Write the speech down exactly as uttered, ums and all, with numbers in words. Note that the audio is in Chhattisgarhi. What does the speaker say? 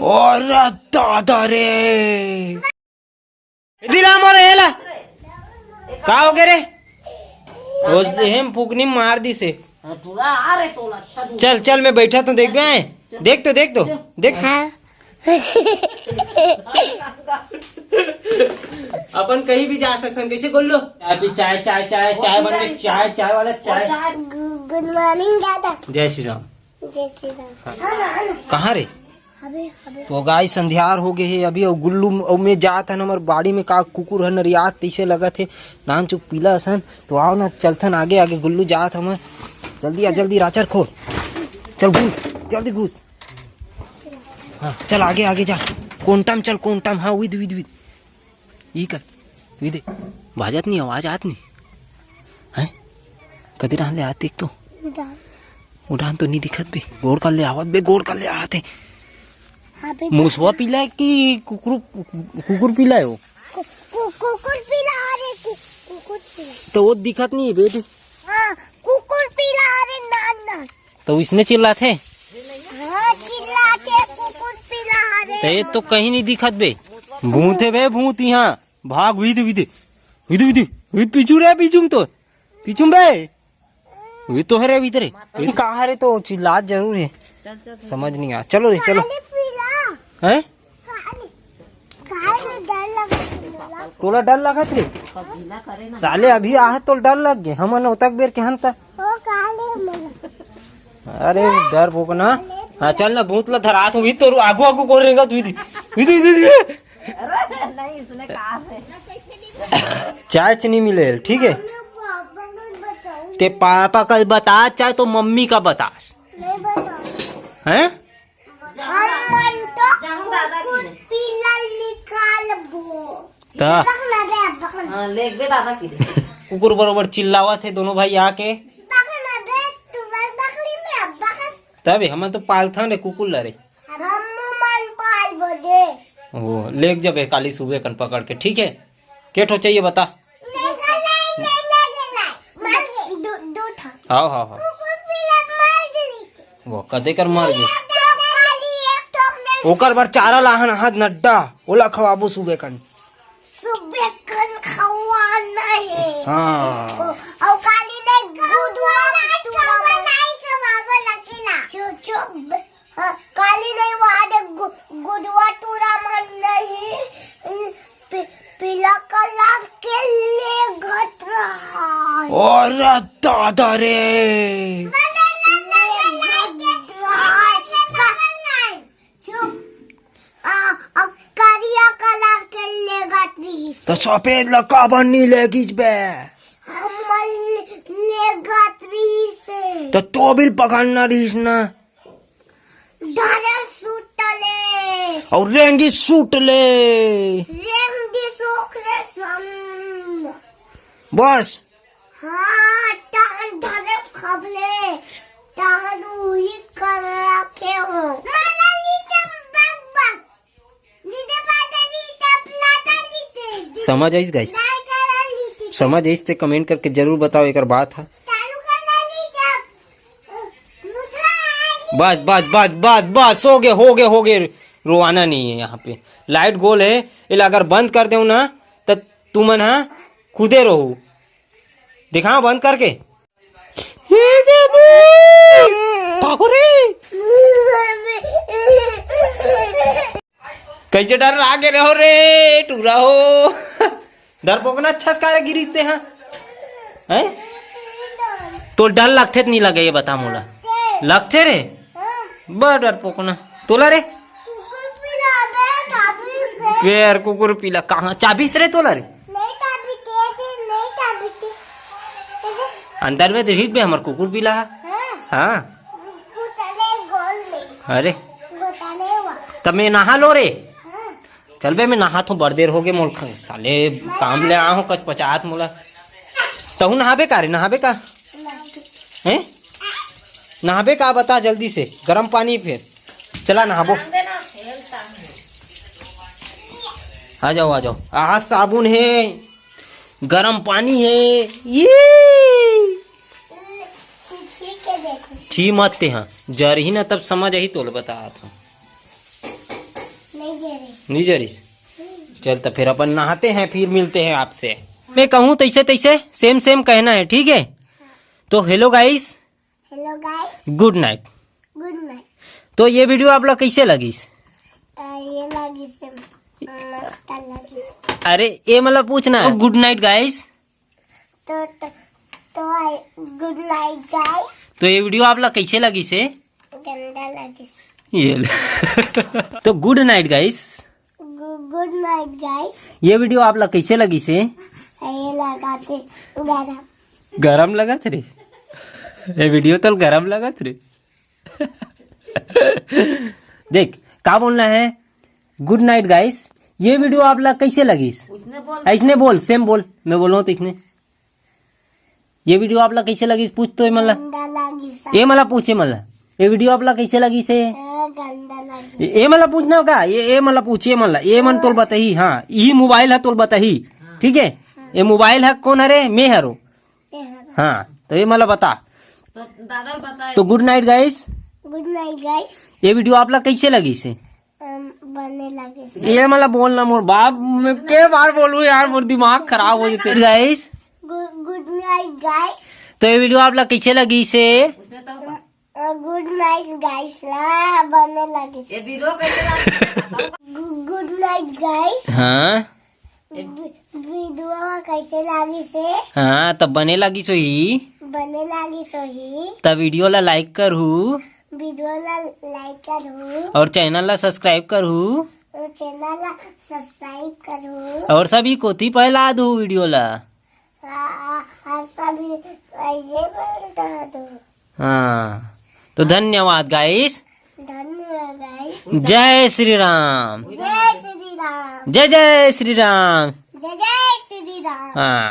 अरे दादा रे, दिला मोर एला। का हो गया रे? ओस देहे म फुकनी मार दिस हे। हाँ, टूरा आ रे तोला, अच्छा दूध। चल चल, मैं बैठा तो देखबे आए। देख तो, देख तो, देख। हाँ। अपन कहीं भी जा सकथन। कैसे बोल लो? चाय पी, चाय, चाय, चाय, चाय बन गई, चाय, चाय वाला चाय। Good morning दादा। जय श्री राम। जय श्री राम। कहाँ रे? अबे, अबे। तो गाइस, अंधियार हो गए हे अभी, अउ गुल्लू अउ मैं जात हन हमर बाड़ी में, का कुकुर ह नरियात तइसे लगत हे, नान चुक पीला असन। तो आओ ना, चलथन आगे आगे, गुल्लू जात हमर। जल्दी आ, जल्दी राचर खोल, चल घुस, जल्दी घुस। हाँ, चल आगे आगे जा, कोंटा म चल, कोंटा म। हाँ, विद विद विद। ई कर, ई दे, बाजत नहीं, आवाज आत नहीं। हैं? कदे डहान ले आत एक तो? उड़ान। उड़ान तो नहीं दिखत बे। गोड़ कर ले आवत बे, गोड़ कर ले आत हे। हाँ बे। मुसवा पीला है कि कुकुर, कुकुर पीला है वो? कु-, कु-, कुकुर पीला, अरे कु-, कुकुर पीला। तो वो दिखत नहीं है बे। हाँ, कुकुर पीला, अरे नान नान। तो इसने चिल्लाथे? हाँ, चिल्लाथे, कुकुर पीला रे। तो ये तो कहीं नहीं दिखत बे। भूत हे बे, भूत यहाँ। भाग, हुई दे, हुई दे। हुई दे, हुई दे। हुई पीछू रे, पीछू म तो। पीछू म बे। हुई तो है रे भीतर। ये कहाँ रे, तो चिल्लात जरूर है। समझ नहीं आ। चलो रे, चलो। काले पीला। हैं? काले, काले डर लगत हे मोला। तोला डर लगत रे? साले अभी आहत तो डर लग गे। हमन ओतक बेर के हन त। ओ काले मोला। अरे डर भोकना। हाँ, चल ना, भूत ला धरात हुई तो आगू आगू कोन रेंगत हुई थी। हुई थी, हुई थी, हुई थी। अरे नहीं, इसने कहा है। चाय च नहीं मिले, ठीक है? ते पापा का बता, चाहे तो मम्मी का बता। नहीं बताऊँ। हैं? हम मन तो कुकुर पीला निकालबो। ता। बक ना बे, बक ना। हाँ, लेग बे दादा की दे। कुकुर बरोबर चिल्लावत हे दोनों भाई आके। बक ना बे, तू बस बकरी में अब बक। तबे हमन तो पालथन रे कुकुर ला रे। हम मन पालबो दे। ओ, लेग जबे काली सुबह कन पकड़ के, ठीक है? के ठो चाहिए बता। नहीं, नहीं, नहीं, नहीं, नहीं, नहीं। मर गए, दो, दो ठो। हाँ, हाँ, हाँ। कुकुर पीला मर गई। वो कदे कर मर गई? एक ठो काली, एक ठो में ओकर बर चारा लाहन हाथ नड्डा, ओला खवाबो सुबह कन। सुबह कन खवाना है। हाँ। और काली नहीं, गुदवा टूरा बनाई खवाबो लकीला। चुप, चुप। हाँ, काली नहीं, वहाँ दे गु-, गुदवा टूरा मन नहीं, पी-, पीला कलर के लेगत रहा। अरे दादा रे। चुप। आ, अब करिया कलर के लेगत रहिस। तो सफेद ला काबर नी लेगिस बे? हमन ले-, लेगत रहिस हे। तो तोबिल पकड़ना रहिस ना। धरे सूट ले। और रेंगी सूट ले। रेंगी सूट ले सम। बस। हाँ, टांग धरे खबले, टांग उही कर रखे हो। माला ली के बक बक। नी दे पाते ली के अपना ता ली के। समझ आइस गाइस? नहीं कर ली के। समझ आइस ते कमेंट करके जरूर बताओ एकर बात ह। चालू कर ली के। मुखरा आई। बस, बस, बस, बस, बस, हो गए, हो गए, हो गए। रोवाना नहीं है यहाँ पे। लाइट गोल है, एला अगर बंद कर देव ना, त तुमन ह खुदे रहो। दिखाओ बंद करके। हे देवी! पागल रे! कैसे डर लागे रहो रे, टूरा हो। डरपोकना अच्छा से काहे गिरिस ते, हाँ? हैं? तो डर लगथे त नहीं लगे, ये बता मोला। लगथे रे? बड़ डरपोकना। तोला रे? कुकुर पीला बे, चाबी दे। बे यार, कुकुर पीला कहाँ? चाबी से रे तोला रे? नहीं, चाबी दे दे, नहीं, चाबी दे। अंदर में तो हित बे हमर कुकुर पीला है। हाँ। हाँ। घुसले गोल में। अरे। घुसले हुआ। तब मैं नहा लो रे। हाँ। चल बे, मैं नहात हूँ, बड़ देर हो गए मोल ख-, साले काम ले आ हूँ, कचपचात मोला। तहू नहाबे का रे, नहाबे का? नहीं। हैं? नहाबे का बता जल्दी से, गरम पानी फेर। चला नहाबो। आ जाओ, आ जाओ। आ साबुन है, गरम पानी है। ये छी, छी के देखो। छी मत ते हाँ, जरही ना तब समझ आही तोल बता तो। नहीं जरिस? चल, तो फिर अपन नहाते हैं, फिर मिलते हैं आपसे। मैं कहूँ तैसे तैसे सेम सेम कहना है, ठीक है? तो हेलो गाइस, हेलो गाइस। गुड नाइट। गुड नाइट। तो ये वीडियो आप लोग कैसे लगिस? आ, ये लगिस, मस्त लगिस। अरे, ये मतलब पूछना है। गुड नाइट गाइस। तो तो, तो आई गुड नाइट गाइस। तो ये वीडियो आप लोग कैसे लगिस? गंदा लगिस। ये ले। तो गुड नाइट गाइस। गुड नाइट गाइस। ये वीडियो आप लोग कैसे लगिस? ये लगाते गरम। गरम लगत रे? ये वीडियो तो गरम लगत रे। देख, का बोलना है? गुड नाइट गाइस। ये वीडियो आप लोग कैसे लगिस? ऐसने बोल, सेम बोल। मैं बोलूँ तो इसने, ये वीडियो आप लोग कैसे लगिस? पूछ तो ये मला। गंदा लगिस। ये मला पूछ, ये मला। ये वीडियो आप लोग कैसे लगिस? गंदा लगिस। ये मला पूछना का? ये ये मला पूछ, ये मला, ये मन तोल बताही। हाँ, ये मोबाइल है, तोल बताही। ठीक है, ये मोबाइल है, कौन हरे? मैं हरो। हाँ, तो ये मला बता। तो दादा बताए। तो गुड नाइट गाइस। गुड नाइट गाइस। ये वीडियो आप लोग कैसे लगिस? बने लगिस। ये मला बोलना मोर बाप, मैं के बार बोलूँ यार, मोर दिमाग खराब हो जाते। गाइस, गुड नाइट गाइस। तो ये वीडियो आप लोग कैसे लगिस? गुड नाइट गाइस ला बने लगिस। ये वीडियो कैसे लगिस? गुड नाइट गाइस। हाँ। वीडियो कैसे लगिस? हाँ, तब बने लगिस होही। बने लगिस होही। तब वीडियो ला लाइक करहू। वीडियो ला लाइक करहू। और चैनल ला सब्सक्राइब करहू। और चैनल ला सब्सक्राइब करहू। और सभी कोती फैला दू वीडियो ला। आ, आ, आ, सभी ये बोल दू। हाँ, तो धन्यवाद गाइस। धन्यवाद गाइस। जय श्री राम। जय श्री राम। जय जय श्री राम। जय जय श्री राम। हाँ।